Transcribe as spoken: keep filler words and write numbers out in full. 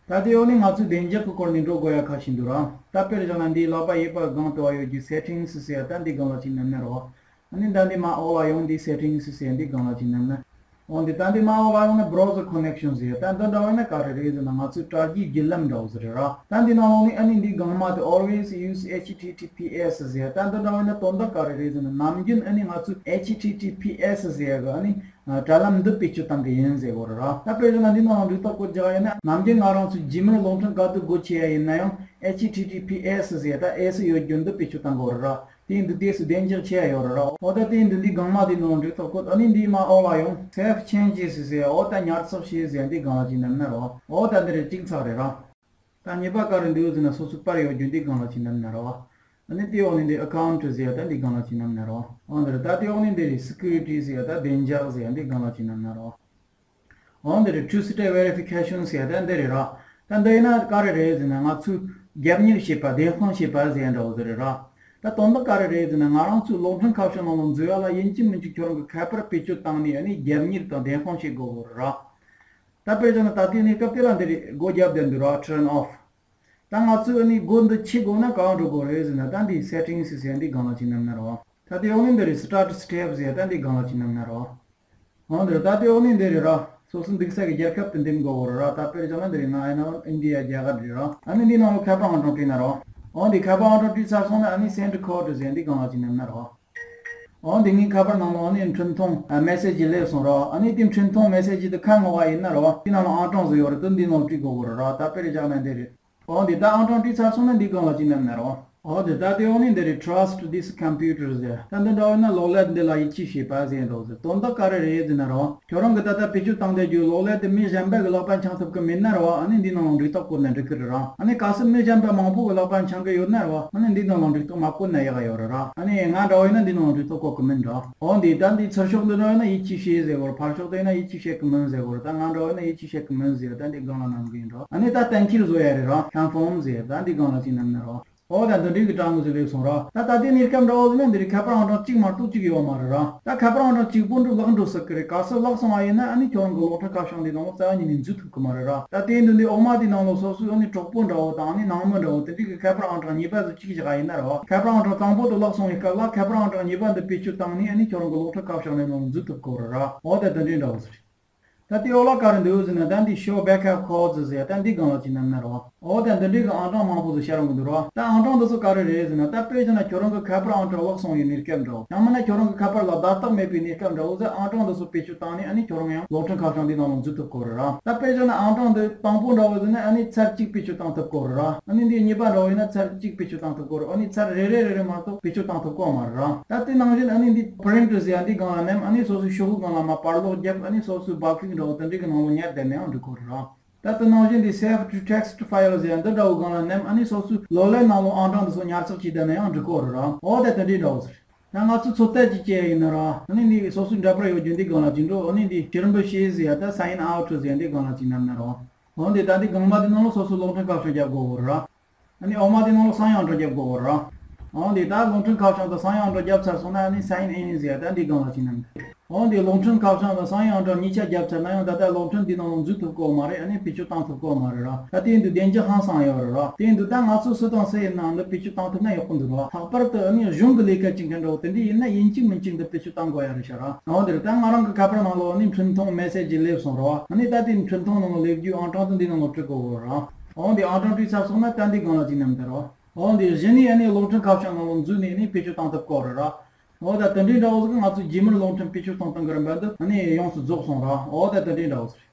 ད་དེ་འོག་ནས་ང་ཚོས་བདེ་འཇགས་ཀྱི་སྐོར་ནས་འགྲོ་དགོས་ཡ་ཁ་ཤས་འདུག་ར། ད་དཔེར་བཞག་ན་འདིའི་ལག་པ་གཡས་པ་སྒང་དུ་བ་ཡོད་རྒྱུ་སེ་ཊིང་སི་ཟེར་ཡ་ད་འདི་སྒང་ལ་ཅིག་མནན་ན་རོ། ཨ་ནི་ད་འདི་མ་འོག་ལ་ཡོང་འདི་སེ་ཊིང་སི་ཟེར་འདི་སྒང་ལ་ཅིག་མནན་ན། འོ་འདི་ད་འདི་མ་འོག་ལ་ཡོང་ན་བྷ་རའོ་ཟར་ཀོ་ནེག་ཤན་ཟེར་ཡ་ད་འདི་འདྲ་བ་ན་ག་རེ་རེད་ཟེར་ན་ང་ཚོའི་དྲ་རྒྱའི་བརྒྱུད་ལམ་འདྲ་བོ་ཟེར་རེད་ར། ད་འདི་ནང་ལོགས་ནས་ཨ་ནི་འདི་སྒང་མ་དེ་always use https ཟེར་ཡ་ད་འདི་འདྲ་བ་ན་དོན་དག་ག་རེ་རེད་ཟེར་ན་ནམ་རྒྱུན་ཨ་ནི་ང་ཚོས་ཨེཆ་ཊི་ཊི་པི་ཨེས་ཟེར་ཡ་གི་ཨ་ནི། དྲ་ལམ་འདི་བེད་སྤྱོད་གཏང་གི་ཡིན་ཟེར་བོ་ར། ད་དཔེར་བཞག་ན་འདི་ནང་ལ་འབྲི་ཐོག་བཀོད་རྒྱག་ཡིན་ན་ནམ་རྒྱུན་ང་རང་ཚོའི་ཇི་མེལ་གློག་འཕྲིན་ག་དུས་སྒོ་ཕྱེ་ཡ་ཡིན་ན་ཡང་ཨེཆ་ཊི་ཊི་པི་ཨེས་ཟེར་ད་ཨེས་ཡོད་རྒྱུ་འདི་བེད་སྤྱོད་གཏང་དགོས་ར། དེ་འདི་དེ་སུ་བདེ་འཇགས་ཆེ་ཡ་ཡོད་ར། འོ་ད་དེ་འདི་འདི་སྒང་མ་འདི་ནང་ལ་འབྲི་ཐོག་བཀོད་ཨ་ནི་འདི་མ་འོག་ལ་ཡོང་Save Changes ཟེར་འོ་ད་ཉར་ཚགས་བྱེད་ཟེར་འདི་སྒང་ལ་ཅིག་མནན་ན་ར། འོ་ད་འདི་རེ་གཅིག་ཚགས་རེད་ར། ད་ཉེས་པ་ག་རེ་འདུག་ཟེར་ན་སོ་སོའི་པར་ཡོད་རྒྱུ་འདི་སྒང་ལ་ཅིག་མནན་ན་རོ། ཨ་ནི་དེའི་འོག་ནས་འདི་ཨེ་ཀའུན་ཊི་ཟེར་ཡ་ད་འདི་སྒང་ལ་ཅིག་མནན་ན་རོ། འོ་འདི་རེད། ད་དེའི་འོག་ནས་འདི་རེད། སི་ཀུ་རི་ཊི་ཟེར་ཡ་ད་བདེ་འཇགས་ཟེར་ཡ་འདི་སྒང་ལ་ཅིག་མནན་ན་རོ། འོ་འདི་རེད། ཊུ་སི་ཊེབ་ཝེ་རི་ཕི་ཀེ་ཤན་ཟེར་ཡ་ད་འདི་རེད་ར། ད་འདི་ཡིན་ན་ག་རེ་རེད་ཟེར་ན་ང་ཚོས་རྒྱབ་གཉེར་བྱེད་པ་བདེན་དཔང་བྱེད་པ་ཟེར་ཡ་འདྲ་བོ་ཟེར་རེད་ར། ད་དོན་དག་ག་རེ་རེད་ཟེར་ན་ང་རང་ཚོའི་གློག་འཕྲིན་ཁ་བྱང་ནང་ལ་འཛུལ་ཡ་ལ་ཡིན་གཅིག་མིན་གཅིག་ཁྱོད་རང་གི་ཁ་པར་བེད་སྤྱོད་བཏང་ནས་ཨ་ནི་རྒྱབ་གཉེར་དང་བདེན་དཔང་བྱེད་དགོས་བོ་རེད་ར། ད་དཔེར་བཞག་ན་ད་ལྟའི་གནས་སྐབས་དེ་ལ་འདི་རེད། སྒོ་རྒྱབ་བསྡད་འདུག་ར། Turn off། ད་ང་ཚོས་ཨ་ནི་སྒོ་འདི་ཕྱེ་དགོས་ན་གང་འགྲོ་དགོས་རེད་ཟེར་ན་ད་འདི་སེ་ཊིང་སི་ཟེར་འདི་སྒང་ལ་ཅིག་མནན་ན་རོ། ད་དེ་འོག་ནས་འདི་རེད། Start Step ཟེར་ད་འདི་སྒང་ལ་ཅིག་མནན་ན་རོ། འོ་འདི་རེད། ད་དེ་འོག་ནས་འདི་རེད་ར། སོ་སོ་འདུག་ས་གི་རྒྱལ་ཁབ་དེ་འདེམས་དགོས་རེད་ར། ད་དཔེར་བཞག་ན་འདི་རེད། ང་ཡིན་ན་ཨིན་ཌི་ཡ་རྒྱ་གར་རེད་ར། ཨ་ནི་འདི་ནང་ལ་ཁ་པར་ཨང་གྲངས་བྲིས་ན་རོ། འོ་འདི་ཁ་པར་ཨང་གྲངས་བྲིས་ཚར་སོང་ན་ཨ་ནི་Send Code ཟེར་འདི་སྒང་ལ་ཅིག་མནན་ན་རོ། འོ་འདི་ངའི་ཁ་པར་ནང་ལ་ཨ་ནི་འཕྲིན་ཐུང་མེ་སེ་ཇི་སླེབས་སོང་ར། ཨ་ནི་དེ་འཕྲིན་ཐུང་མེ་སེ་ཇི་དེ་ཁ་ངོ་བ་ཡིན་ན་ར་བ། དེ་ནང་ལ་ཨང་གྲངས་ཟིག་ཡོད་རེད། དེ་འདི་ནང་བྲིས་དགོས་གོ་ར། ད་དཔེར་བཞག་ན་འདི་རེད། འོ་འདི་ད་ཨང་གྲངས་བྲིས་ཚར་སོང་ན་འདི་སྒང་ལ་ཅིག་མནན་ན་ར་བ། འོ་འདི་ད་དེ་འོ་ནི་འདི་རེད། Trust this computer ཟེར། ད་འདི་འདྲ་བ་ན་གློག་ཀླད་འདི་ལ་ཡིད་ཆེས་བྱེད་པ་ཟེར་འདུག་ཟེར། དོན་དག་ག་རེ་རེད་ཟེར་ན་ར་བ། ཁྱོད་རང་གི་ད་ལྟ་བེད་སྤྱོད་བཏང་བསྡད་རྒྱུ་གློག་ཀླད་དེ་མི་གཞན་པ་གི་ལག་པ་འཆང་ཐུབ་གི་མེད་ན་ར་བ། ཨ་ནི་འདི་ནང་ལ་འབྲི་ཐག་བཀོད་ན་འགྲིག་གི་རེད་ར། ཨ་ནི་གལ་སྲིད་མི་གཞན་པ་མང་པོ་གི་ལག་པ་འཆང་གི་ཡོད་ན་ར་བ། ཨ་ནི་འདི་ནང་ལ་འབྲི་ཐག་མ་བཀོད་ན་ཡག་ཡོད་རེད་ར། ཨ་ནི་ང་འདྲ་བ་ཡིན་ན་འདི་ནང་ལ་འབྲི་ཐག་བཀོད་གི་མིན་ར། འོ་འདི་ད་འདི་ཚུར་ཤོག་འདི་འདྲ་ཡིན་ན་ཡིད་ཆེས་བྱེད་ཟེར་གོ་ར། ཕར་ཤོག་དེ་ཡིན་ན་ཡིད་ཆེས་བྱེད་གི་མིན་ཟེར་གོ་ར། ད་ང་འདྲ་བ་ཡིན་ན་ཡིད་ཆེས་བྱེད་གི་མིན་ཟེར། ད་འདི་སྒང་ལ་མནན་གི་ཡིན་ར། ཨ་ནི་ད་གཏན་འཁེལ་བཟོ་ཡ་རེད་ར། Confirm ཟེར། ད་འདི་སྒང་ལ་ཅིག་མནན་ན་ར། འོ་ད་འདི་འདྲའི་གི་གྲངས་ངོ་ཟིག་སླེབས་སོང་ར། ད་ད་ལྟའི་གནས་སྐབས་འདྲ་བོ་ཟིག་ན་འདི་རིགས་ཁ་པར་ཨང་གྲངས་གཅིག་མ་གཏོགས་གཅིག་ཡོད་མ་རེད་ར། ད་ཁ་པར་ཨང་གྲངས་གཅིག་པོ་འགྲོ་བརླག་འགྲོ་སྲིད་གི་རེད། གལ་སྲིད་བརླག་སོང་བ་ཡིན་ན་ཨ་ནི་ཁྱོད་རང་གི་གློག་འཕྲིན་ཁ་བྱང་འདི་ནང་ལ་རྩ་བ་ཉིད་ནས་འཛུལ་ཐུབ་གི་མ་རེད་ར། ད་དེ་འདི་འདི་འོག་མ་དེ་ནང་ལ་སོ་སོའི་ཨ་ནི་གྲོགས་པོ་འདྲ་བོ་དང་ཨ་ནི་ནང་མི་འདྲ་བོ་དེ་འདྲའི་གི་ཁ་པར་ཨང་གྲངས་གཉིས་པ་ཟིག་གཅིག་བཞག་ཡིན་ན་ར་བ། ཁ་པར་ཨང་གྲངས་དང་པོ་དེ་བརླག་སོང་བའི་སྐབས་ལ་ཁ་པར་ཨང་གྲངས་གཉིས་པ་འདི་བེད་སྤྱོད་བཏང་ནས་ཨ་ནི་ཁྱོད་རང་གི་གློག་འཕྲིན་ཁ་བྱང་འདི་ནང་ལ་འཛུལ་ཐུབ་གི་རེད་ར། འོ་ད་དེ་འདྲའི་འདྲ་བོ་ཟིག་རེད། ད་དེའི་འོག་ལ་ག་རེ་འདུག་ཟེར་ན་ད་འདི་Show Backup Calls ཟེར་ཡ་ད་འདི་སྒང་ལ་ཅིག་མནན་ན་ར་བ། འོ་ད་འདི་འདྲའི་གི་ཨང་གྲངས་མང་པོ་ཟིག་ཤར་ཡོང་གི་འདུག་ར། ད་ཨང་གྲངས་འདི་ཚོ་ག་རེ་རེད་ཟེར་ན་ད་དཔེ་བཞག་ན་ཁྱོད་རང་གི་ཁ་པར་ཨང་གྲངས་བརླག་སོང་བའི་གནས་སྐབས་འདྲ་བོ། ཡང་མིན་ན་ཁྱོད་རང་གི་ཁ་པར་ལ་བརྡ་རྟགས་མེད་པའི་གནས་སྐབས་འདྲ་བོ་ཟིག་ཨང་གྲངས་འདི་ཚོ་བེད་སྤྱོད་བཏང་ནས་ཨ་ནི་ཁྱོད་རང་ཡང་གློག་འཕྲིན་ཁ་བྱང་འདི་ནང་ལ་འཛུལ་ཐུབ་གོ་རེད་ར། ད་དཔེ་བཞག་ན་ཨང་གྲངས་འདི་དང་པོ་འདྲ་བོ་ཟིག་ན་ཨ་ནི་ཚར་གཅིག་བེད་སྤྱོད་བཏང་ཐུབ་གོ་རེད་ར། ཨ་ནི་འདི་གཉིས་པ་འདྲ་བོ་ཡིན་ན་ཚར་གཅིག་བེད་སྤྱོད་བཏང་ཐུབ་གོ་རེད། ཨ་ནི་ཚར་རེ་རེ་རེ་རེ་མ་གཏོགས་བེད་སྤྱོད་བཏང་ཐུབ་གོ་མ་རེད་ར། ད་དེ་ནང་བཞིན་ཨ་ནི་འདི་Print ཟེར་ཡ་འདི་སྒང་ལ་མནན། ཨ་ནི་སོ་སོའི་ཤོག་བུ་སྒང་ལ་མར་པར་ལོག་བརྒྱབ། ཨ་ནི་སོ་སོའི་བག་ཕུག་འདྲ་བོ་དེ་འདྲའི་གི་ནང་ལོགས་ཉར་བསྡད་ན་ཡང་འགྲིག་གོ་རེད་ར། ད་དེ་ནང་བཞིན་འདི་Save to Text File ཟེར་ཡ་འདི་འདྲ་བོ་སྒང་ལ་མནན། ཨ་ནི་སོ་སོའི་གློག་ཀླད་ནང་ལོགས་ཨང་གྲངས་འདི་ཚོ་ཉར་ཚགས་བྱས་བསྡད་ན་ཡང་འགྲིག་གོ་རེད་ར། འོ་ད་དེ་འདྲའི་འདྲ་བོ་ཟེར། ད་ང་ཚོས་ཚོད་ལྟ་ཅིག་བྱས་ཡིན་ན་ར། ཨ་ནི་འདི་སོ་སོའི་འདྲ་པར་ཡོད་རྒྱུ་འདི་སྒང་ལ་ཅིག་འགྲོ། ཨ་ནི་འདི་ཕྱིར་འབུད་བྱེད་ཟེར་ཡ་ད་Sign Out ཟེར་ཡ་འདི་སྒང་ལ་ཅིག་མནན་ན་ར། འོ་འདི་ད་འདི་སྒང་མ་འདི་ནང་ལ་སོ་སོའི་གློག་འཕྲིན་ཁ་བྱང་རྒྱག་དགོས་གོ་ར། ཨ་ནི་འོག་མ་འདི་ནང་ལ་གསང་ཡང་འདྲ་རྒྱག་དགོས་གོ་ར། འོ་འདི་ད་གློག་འཕྲིན་ཁ་བྱང་དང་གསང་ཡང་འདྲ་རྒྱབ་ཚར་སོང་ན་ཨ་ནི་Sign In ཟེར་ཡ་ད་འདི་སྒང་ལ་ཅིག་མནན། འོ་འདི་གློག་འཕྲིན་ཁ་བྱང་དང་གསང་ཡང་འདྲ་གཉིས་ཆ་རྒྱབ་ཚར་ན་ཡང་ད་ལྟ་གློག་འཕྲིན་འདི་ནང་ལ་འཛུལ་ཐུབ་གོ་མ་རེད། ཨ་ནི་བེད་སྤྱོད་བཏང་ཐུབ་གོ་མ་རེད་ར། ད་དེ་འདི་བདེ་འཇགས་ཧང་སང་ཡོད་རེད་ར། དེ་འདི་ད་ང་ཚོ་སུ་དང་སུ་ཡིན་ནའང་འདི་བེད་སྤྱོད་བཏང་ཐུབ་ན་ཡག་པོ་འདུག་ར། ལྷག་པར་དུ་ཨ་ནི་གཞུང་གི་ལས་ཀ་བྱེད་མཁན་འདྲ་བོ་དེ་འདྲ་ཡིན་ན་ཡིན་གཅིག་མིན་གཅིག་འདི་བེད་སྤྱོད་བཏང་དགོས་ཡ་རེད་ཤག་ར། འོ་འདིར་ད་ང་རང་གི་ཁ་པར་ནང་ལོགས་ནས་འཕྲིན་ཐུང་མེ་སེ་ཇི་སླེབས་སོང་རོ། ཨ་ནི་ད་དེ་འཕྲིན་ཐུང་ནང་ལ་སླེབས་རྒྱུའི་ཨང་གྲངས་དེ་འདི་ནང་ལ་བྲིས་དགོས་རོ། འོ་འདི་ཨང་གྲངས་བྲིས་ཚར་སོང་ན་ད་འདི་སྒང་ལ་ཅིག་མནན་ད་རོ། འོ་འདི་གཞི་ནས་ཨ་ནི་གློག་འཕྲིན་ཁ་བྱང་ནང་ལ་འཛུལ་ནས་ཨ་ནི་བེད་སྤྱོད་བཏང་ཐུབ་ཀྱི་རེད་ར། འོ་ད་དེ་འདྲའི་འདྲ་བོ་ཟིག་ང་ཚོས་ཇི་མེལ་གློག་འཕྲིན་བེད་སྤྱོད་བཏང་བཏང་གི་རིམ་པ་འདི་ཨ་ནི་ཡོངས་སུ་རྫོགས་སོང་ར། འོ་ད་དེ་འདྲའི་འདྲ་བོ་ཟིག